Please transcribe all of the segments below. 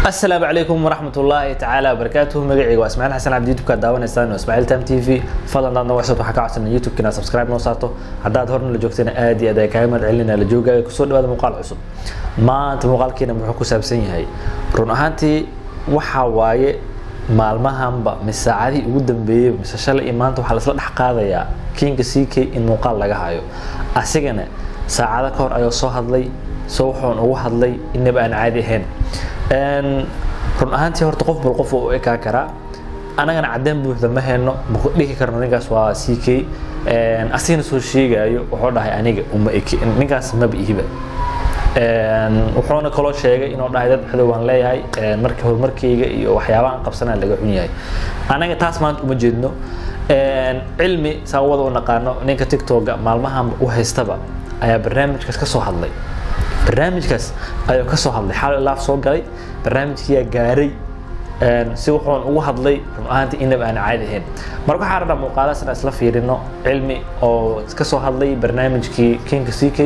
Asalaamu calaykum waraxmat ullaahi tacaala wabarakaatuhu. Magacayga waa Ismaaciil Xasan Cabdi, YouTube-ka daawanaysaan waa Ismaaciil Time TV. Fadlan haddaad nagu cusub, waxaa ka codsanaa YouTube-ka inaad subscribe noo saarto. Haddaad horna la joogtana, aad iyo aad ay kaaga mahad celinaa la joogaaga. Kusoo dhawaada muuqaal cusub. Maanta muuqaalkiina muxuu ku saabsan yahay? Run ahaantii waxaa waaye maalmahanba mise saacadihii ugu dambeeyey mise shalay iyo maanta waxaa laisla dhex qaadayaa Kinga CK in muuqaal laga hayo. Asigana saacado ka hor ayuu soo hadlay, soo wuxuun ugu hadlay inaba aan caadi ahayn. Run ahaantii horta qof bal qof uu u ekaa karaa, anagana cadeen buuxda ma hayno, maku dhihi karno ninkaas waa CK. Asigana soo sheegayo wuxuu dhahay aniga uma eki, ninkaas maba ihiba. Wuxuuna kaloo sheegay inuu dhahay dad cadow waan leeyahay, markii horumarkayga iyo waxyaabaha aan qabsanaya laga xun yahay. Anaga taas maanta uma jeedno. Cilmi saa wada u naqaano, ninka TikToka maalmahan u haystaba ayaa barnaamijkaas ka soo hadlay. Barnaamijkaas ayuu ka soo hadlay, xal laaf soo galay, barnaamijkiyaa gaaray si wuxuun ugu hadlay run ahaantii inaba aan caadi ahayn. Marka waxaa rabnaa muuqaalahaas inaan isla fiirino, Cilmi oo ka soo hadlay barnaamijkii Kinka CK,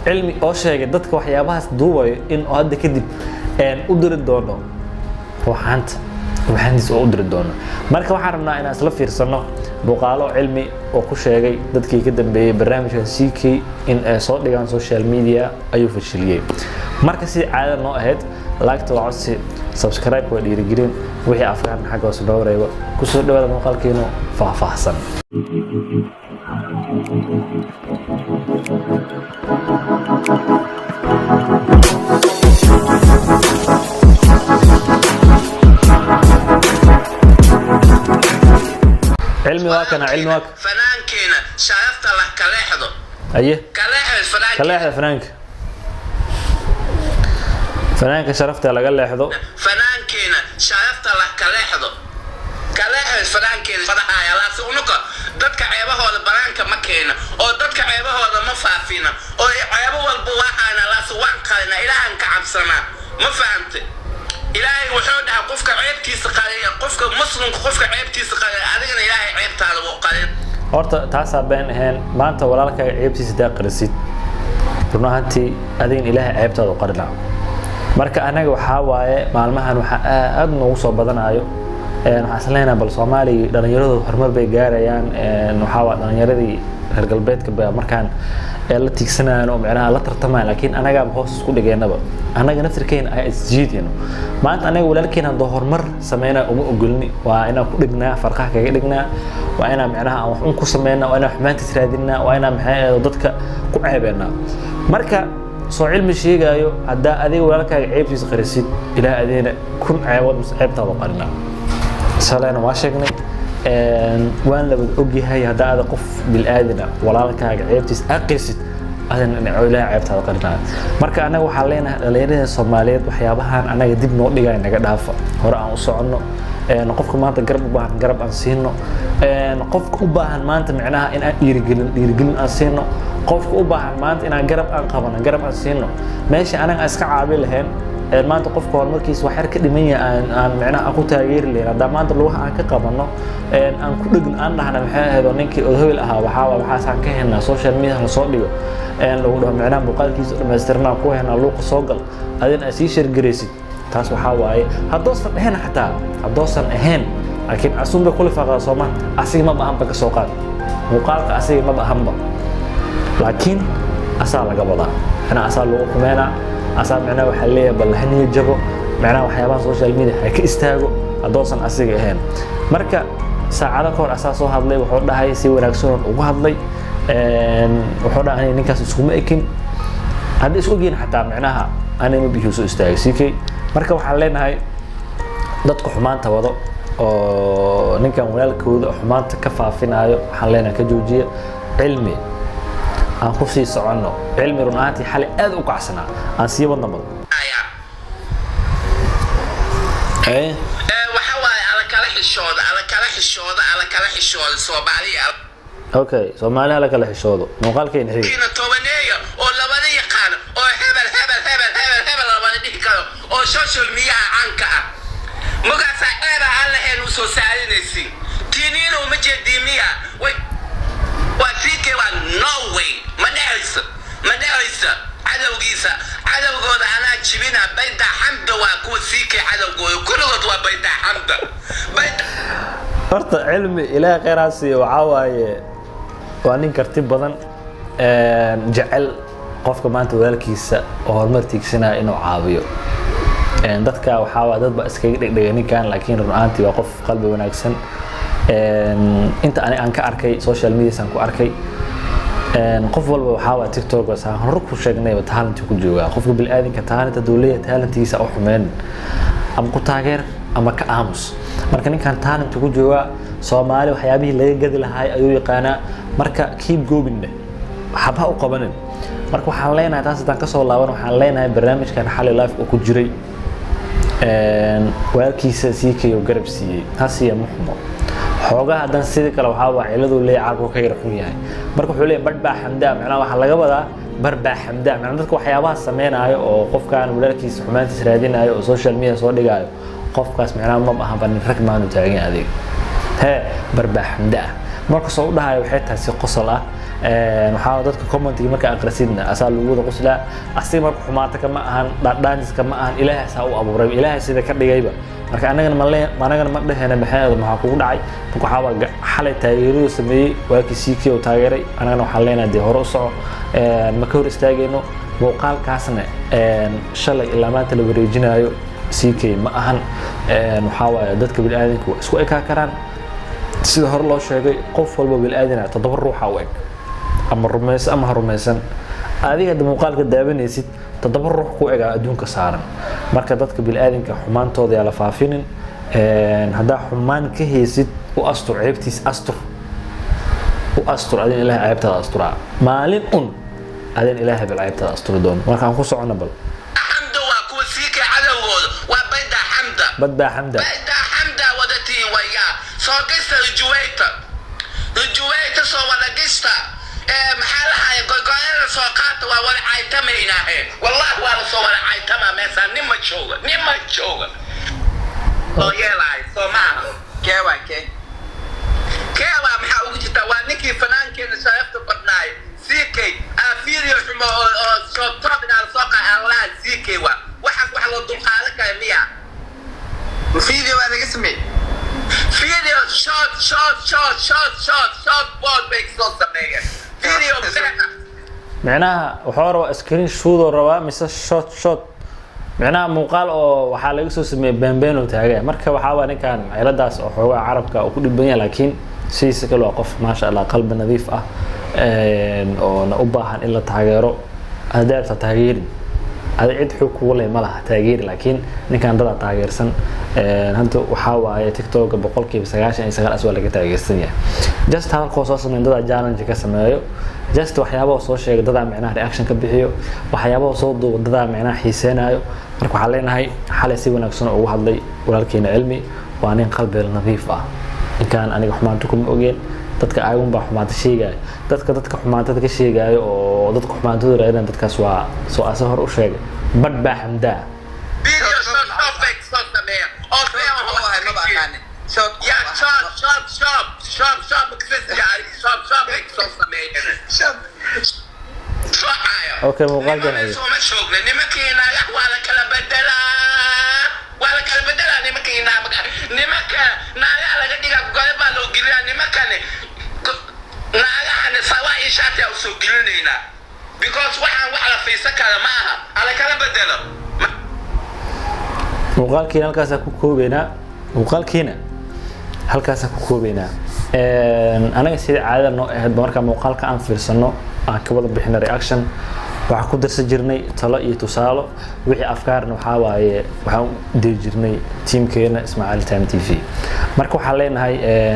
Cilmi oo sheegay dadka waxyaabahaas duubayo in uu hadda kadib u diri doono ruuxaanta, ruuxaantiis oo u diri doono. Marka waxaan rabnaa inaan isla fiirsano muuqaalo Cilmi oo ku sheegay dadkii ka dambeeyey barnaamijkan CK in ay soo dhigaan social media ayuu fashiliyey. Marka sidii caadada noo ahayd, like-ta waa codsi, subscribe waa dhiirigelin, wixii afkaan xagga hoose noo wareego. Kusoo dhawaada muuqaalkiinu faahfaahsan. Cilmi waa kana, Cilmi waa Fanaankeena sharafta lah kaleexdo. Aye. Kaleexdo fanaankeena. Ka leexda fanaanka, fanaanka sharafta laga leexdo. Fanaankeena sharafta lah kaleexdo, kaleexdo fanaankeena fadaxaya laasi. Unuka dadka ceebahooda banaanka ma keena oo dadka ceebahooda ma faafina oo ceebo walba waxaana laasi waan qalina. Ilaahan ka cabsanaa, ma fahamte? Ilaahay wuxuu dhahay qofka ceebtiisa qaliya, qofka muslimka, qofka ceebtiisa qaliya, adigana Ilaahay ceebtaada wuu qalin. Horta taasaa been ahayn. Maanta walaalkaaga ceebtiisa hadaa qarisid, run ahaantii adigana Ilaahay ceebtaada u qarinaa. Marka anaga waxaa waaye maalmahan waxaa aad noogu soo badanayo, waxaan is leenahay bal Soomaaliya dhallinyaradooda horumar bay gaarayaan. Waxaa waa dhallinyaradii reer galbeedka ba markaan la tiigsanayaan oo micnaha la tartamayaan, laakiin anagaaba hoos isku dhigeynaba, annaga naftirkeena ayaa isjiidayno. Maanta anaga walaalkeena haddoo horumar sameynaya uma ogolni, waa inaan ku dhignaa, farqaha kaga dhignaa, waa inaan micnaha aan wax un ku sameynaa, waa inaan xumaantiis raadinaa, waa inaan maxay ahayd dadka ku ceebeynaa. Marka soo Cilmi sheegaayo, haddaa adiga walaalkaaga ceebtiisa qarisid, Ilaah adeena kun ceebood mise ceebtaada qarinaa. Shalayna waa sheegnay, waan labad ogyahay, haddaa ada qof bil'aadina walaalkaaga ceebtiisa aad qarisid, adina Ilaah ceebtaada qarinaayo. Marka anaga waxaan leenahay dhallinyarada Soomaaliyeed, waxyaabahan anaga dib noo dhigaya naga dhaafa, hore aan u soconno. Qofka maanta garab u baahan, garab aan siino. Qofka u baahan maanta micnaha in aan dhiirigelin, dhiirigelin aan siino. Qofka u baahan maanta inaan garab aan qabano, garab aan siino. Meesha anaga aan iska caabi lahayn, maanta qofka horumarkiisa wax yar ka dhiman yahay aan micnaha aan ku taageeri lahayn, haddaa maanta lugaha aan ka qabano, aan ku dhegno, aan dhahna maxay ahayd oo ninkii odhobel ahaa waxaa waxaasaan ka helnaa social media lasoo dhigo, lagu dhaho micnaha muuqaalkiisa dhammaystirnaa ku helnaa, luuqa soo gal, adina aad sii share-garaysid. Taas waxaa waaye haddoosan ahayn, xataa haddoosan ahayn, laakiin asuun bay kula faaqdaa sooma. Asiga maba ahanba, ka soo qaad muuqaalka asiga maba ahanba, laakiin asaa laga wadaa, micnaha asaa lagu xumeynaa, asaa micnaha waxaa leeyahay bal ha niyo jabo, micnaha waxyaabaha social media ha ka istaago haddoosan asiga ahayn. Marka saacado ka hor asaa soo hadlay, wuxuu dhahay si wanaagsan ugu hadlay, wuxuu dhahay aniga ninkaas iskuma ekin, haddii isku ogyihin xataa micnaha aniga ma bixiyo soo istaagay CK. Marka waxaan leenahay dadka xumaanta wado oo ninkan walaalkooda xumaanta ka faafinayo, waxaan leenahay ka joojiya. Cilmi aan ku sii soconno. Cilmi run ahaantii xalay aad u kacsanaa, aan sii wadna badan. Waxa waaye ala kala xishooda, ala kala xishooda, ala kala xishooda Soomaaliya. Okay, Soomaali hala kala xishoodo. Muuqaalkeena xiga. Kiina tobaneeya oo labada yaqaan oo hebel hebel hebel hebel hebel labada dhihi karo oo social media caanka ah magacsaa ceeba aan lahayn u soo saarinaysin tiiniina uma jeedii miya way waa CK waa no way, ma dhacayso, ma dhacayso. Cadowgiisa, cadowgooda anaa jibina. Bayda Xamda waa kuwa siikay cadowgooda, kulligood waa Bayda Xamda, Bayda. Horta Cilmi Ilaahay khayr siiyo, waxaa waaye waa nin karti badan, jecel qofka maanta walaalkiisa oo horumar tiigsanaya inuu caawiyo. Dadka waxaa waa dad ba iskaga dhegdhega ninkan, laakiin run ahaantii waa qof qalbi wanaagsan. Inta ani aan ka arkay social media aan ku arkay, qof walba waxaa waa TikTok saan hore ku sheegnayba talent ku joogaa. Qofka bini'aadinka talent hadduu leeyahay, talentiisa u xumeyn ama ku taageer ama ka aamus. Marka ninkan talent ku joogaa, Soomaali waxyaabihii laga gadi lahaay ayuu yaqaanaa. Marka keep going dheh, waxba u qabanin. Marka waxaan leenahay taas haddaan kasoo laaban, waxaan leenahay barnaamijkan xalay live oo ku jiray walaalkiisa siikayo garab siiyey hasiya muxmo xoogaa. Haddana sidii kale waxaa waa ciladuu leeyahay, carabku ka yar xun yahay. Marka wuxuu leeyahay badh baa xamdaa, macnaha waxaa laga wadaa bar baa xamdaa, macnaha dadka waxyaabaha sameynaayo oo qofkan walaalkiisa xumaantiis raadinayo oo social media soo dhigaayo, qofkaas macnaha ma aha nin rag maanu taagan adeeg hee bar baa xamda ah. Markastoo u dhahayo waxay tahay si qosol ah. Waxaa dadka commentiga marka aqrisidna asaa lagu wada qoslaa. Asiga marka xumaata kama ahan, dhaadhaantis kama ahan, Ilaahay saa u abuuray, Ilaahay sida ka dhigayba. Marka anagana ma le, anagana ma dhehena maxay maxaa kugu dhacay. Marka waxaa waa xalay taageeradu sameeyey waakii CK uu taageeray, anagana waxaan leenahay dee hore u soco, ma ka hor istaagayno. Muuqaalkaasna shalay ilaa maanta la wareejinayo CK ma ahan. Waxaa waaye dadka bini'aadanka waa isku ekaa karaan. Sida hore loo sheegay, qof walba bini'aadana 7 ruuxa u eg, ama rumaysan ama ha rumaysan. Adiga hadda muuqaalka daawanaysid, 7 ruux ku egaa adduunka saaran. Marka dadka bini'aadanka xumaantooda yaa la faafinin. Haddaa xumaan ka haysid, u astur ceebtiis, astur, u astur. Adin Ilahay ceebtaada asturaa maalin un, adin Ilaahay bal ceebtaada asturi doono. Marka aan ku socono bal. Xamda waa kuwa siikay cadowgooda, waa Bayda Xamda. Bad baa xamda. Bayda Xamda wadatiin wayaa soo gista rujuwayta, rujuwayta soo wada gista. Maxaa lahaya, gogoyada soo qaata, waa wada caytamaynaahe. Wallahi waa la soo wada caytamaa meeshaan. Nin ma jooga, nin ma jooga soo yeelaay soo maaha. Kee waay kee? Keewaa maxaa ugu jirtaa? Waa ninkii fanaankeena sharafta badnaay CK video xumo oo soo top inaa soo qaalaha CK. Waa waxaas wax loo dulqaadan kara miya? Video baa laga sameeyey? Video short short short short short short board bay soo sameeyeen, video been ah. Micnaha wuxuu rabaa screen shoot oo rabaa mise short short, micnaha muuqaal oo waxaa laga soo sameeyey beenbeen oo taagaya. Marka waxaa waa ninkan ciladaas oo xoogaa carabka uu ku dhiban yahay, laakiin sidiisa kale waa qof maasha Allah qalbi nadiif ah oona u baahan in la taageero. Haddii aad taageerin, ada cid xog kugu leh ma laha taageeri, laakiin ninkan dadaa taageersan. Hadda waxaa waaye TikToka 99% as waa laga taageersan yahay. Just hadalkoo soo sameyn dadaa challenge ka sameeyo, just waxyaabaha soo sheega dadaa micnaha reaction ka bixiyo, waxyaabaha soo duuba dadaa micnaha xiiseenaayo. Marka waxaan leenahay xalay si wanaagsan oo ugu hadlay walaalkeena Cilmi. Waa nin qalbi nadiif ah ninkan, aniga xumaanto kuma ogeen. Dadka ayagun baa xumaanta sheegaya, dadka xumaantada ka sheegaayo oo dadka xumaantadu raadinaya, dadkaas waa soo asa hor u sheegay badh baa xamdaa. Video short short bay soo sameeyeen oo been Short oo ahay maba aqaanin. Short. Ya short short short short short short short bay soo sameeyeen. Short. Soocaayo. Okay, muuqaalkan xiga. Sooma joogna nimankii naagax, waa la kala bedelaa, waa la kala bedelaa nimankii naamaga, nimanka naagaha laga dhigaa, gole baa loo gelinaa nimankani naagahani, sawaa iyo shaatiyaa usoo gelinaynaa, because waxaan wax la fiirsan kara ma aha, ala kala bedelo. Muuqaalkiina halkaasaa ku koobeynaa, muuqaalkiina halkaasaa ku koobeynaa. Anaga sida caadada noo ahayd ba, markaa muuqaalka aan fiirsano aan ka wada bixino reaction, waxaan ku darsan jirnay talo iyo tusaalo. Wixii afkaarna waxaa waaye waxaan u diri jirnay tiimkeena Ismaaciil Time TV. Marka waxaan leenahay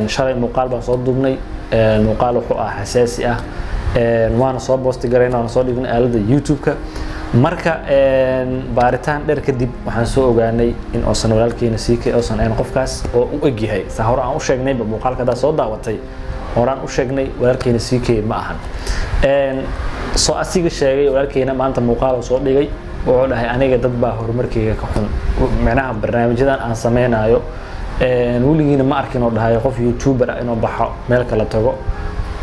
shalay muuqaal baan soo duubnay, muuqaal wuxuu ah xasaasi ah, waana soo boosti garayna, waana soo dhignay aaladda YouTube-ka. Marka baaritaan dheer kadib waxaan soo ogaanay in uusan walaalkeena CK uusan ahayn qofkaas oo u egyahay. Saa hore aan u sheegnayba, muuqaalka haddaa soo daawatay, horaan u sheegnay walaalkeena CK ma ahan. Soo asiga sheegay walaalkeena maanta muuqaal uu soo dhigay, wuxuu dhahay aniga dad baa horumarkeyga ka xun, micnaha barnaamijyadan aan sameynayo weligiina ma arkin oo dhahay qof youtuber ah inuu baxo meel kala tago.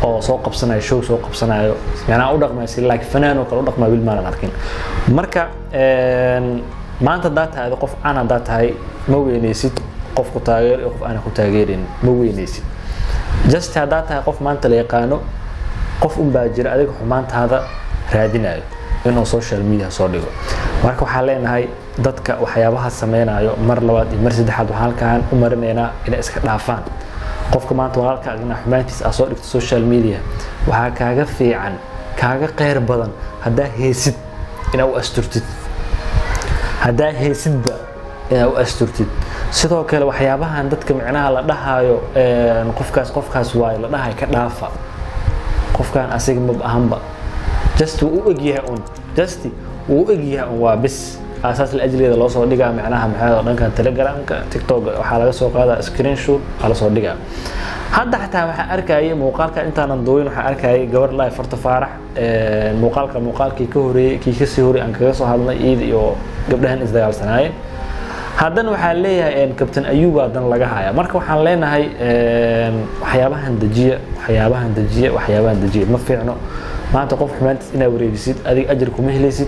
Oo soo qabsanayo show, soo qabsanayo, macnaha u dhaqmayo si like fanaan oo kale u dhaqmayo, wiil maanan arkin. Marka maanta haddaa tahay qof caan, haddaa tahay, ma weyneysid qof ku taageer iyo qof aanan ku taageerin, ma weyneysid. Just haddaa tahay qof maanta la yaqaano, qof un baa jira adiga xumaantaada raadinayo inuu social media soo dhigo. Marka waxaan leenahay dadka waxyaabaha sameynayo, mar labaad iyo mar saddexaad waxaan halkaan u marinaynaa inay iska dhaafaan. Qofka maanta walaalka inaa xumaantiisa aad soo dhigto social media, waxaa kaaga fiican, kaaga kheyr badan haddaa heesid inaa u asturtid, haddaa heesidba inaa u asturtid. Sidoo kale waxyaabahan dadka micnaha la dhahaayo qofkaas, qofkaas waayo la dhahayo, ka dhaafa. Qofkan asiga maba ahanba, just wuu u egyahay un, just wuu u egyahay un, waa bis aasaas la ajligeeda loo soo dhigaa. Micnaha maxaa, dhankan Telegramka, TikTok waxaa laga soo qaadaa screenshot, waa lasoo dhigaa. Hadda xataa waxaa arkayay muuqaalka intaanan duubin, waxaa arkayay gabar live farta faarax. Muuqaalka muuqaalkii ka horeeyey, kii kasii horreeyey aan kaga soo hadlnay iida iyo gabdhahan isdagaalsanaayeen. Haddana waxaa leeyahay Kabtan Ayuba dan laga haya. Marka waxaan leenahay waxyaabahan dejiya, waxyaabahan dejiya, waxyaabahan dejiya, ma fiicno. Maanta qof xumaantiis inaad wareejisid, adiga ajar kuma helaysid,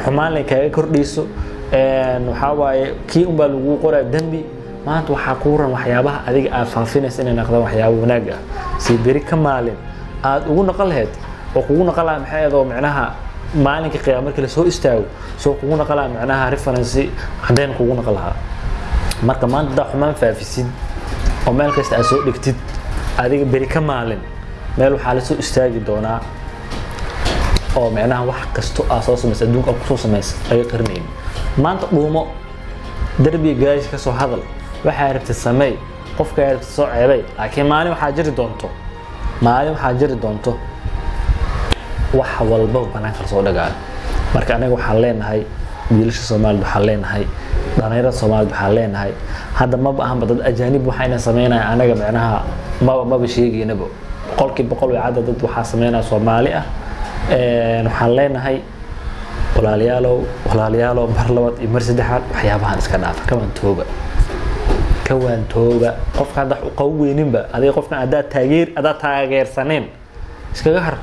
xumaan lay kaaga kordhayso. Waxaa waaye kii unbaa lagu qoraa dembi. Maanta waxaa kuu ran waxyaabaha adiga aad faafinaysa inay noqdaan waxyaabo wanaag ah, si beri ka maalin aad ugu noqon lahayd oo kugu noqon lahaa, maxay ahayd, micnaha maalinka qiyaama markii lasoo istaago soo kugu noqon lahaa, micnaha reference, caddeyn kugu noqon lahaa. Marka maanta haddaa xumaan faafisid oo meel kasta aad soo dhigtid, adiga beri ka maalin meel waxaa lasoo istaagi doonaa oo micnaha wax kasto aad soo samaysa, adduunka aad kusoo samaysa, laga qarinaynin. Maanta dhuumo, derbiga gadaashiis ka soo hadal, waxaa rabtid sameey, qofkaa rabtid soo ceebay, laakiin maalin waxaa jiri doonto, maalin waxaa jiri doonto wax walba banaanka lasoo dhagaayo. Marka anaga waxaan leenahay wiilasha Soomaalida, waxaan leenahay dhalinyarada Soomaalida, waxaan leenahay hadda maba ahanba dad ajaanib waxa ina sameynaya. Anaga micnaha maba sheegaynaba, 100% way cadda dad waxaa sameynaya Soomaali ah. Waxaan leenahay walaalayaalow, walaalayaalow, mar labaad iyo mar saddexaad, waxyaabahan iska dhaafa, ka waantooba, ka waantooba. Qofka hadda wax u qaban weyninba adiga, qofkan haddaad taageer, haddaad taageersaneen, iskaga har.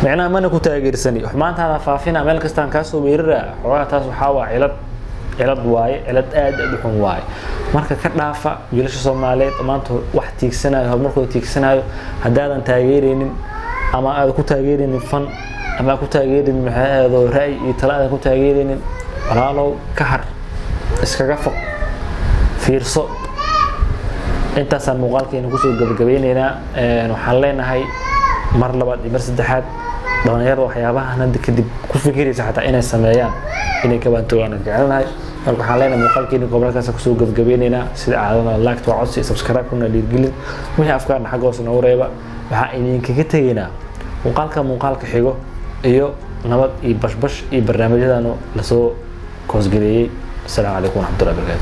Micnaha mana ku taageersani, xumaantaada faafina, meel kastaan kaa soo weerara xoogaa, taas waxaa waa cilad, cilad waaye, cilad aad aad u xun waaye. Marka ka dhaafa wiilasha Soomaaliyeed oo maanta wax tiigsanayo, horumarkooda tiigsanayo. Haddaadan taageereynin ama aad ku taageereynin fan ama aad ku taageereynin, maxay ahayd, ra'yi iyo talo aadan ku taageereynin, walaalow ka har, iskaga foq, fiirso. Intaasaan muuqaalkeena kusoo gabagabeyneynaa. Waxaan leenahay mar labaad iyo mar saddexaad dhalinyarada waxyaabahan hadda kadib ku fikiraysa xataa inay sameeyaan inay ka waantoogaan aan jecelnahay. Marka waxaan leenahay muuqaalkeena gobolkaas kusoo gabagabeyneynaa. Sida caadada, like waa codsi, subscribe kuna dhiirgelin, wixii afkaarna xagga hoose noogu reeba. Waxaan idinkaga tegaynaa muuqaalka muuqaalka xigo iyo nabad iyo bashbash iyo barnaamijyadanu lasoo koosgareeyey. Asalaamu calaykum waraxmatullahi wabarakatu.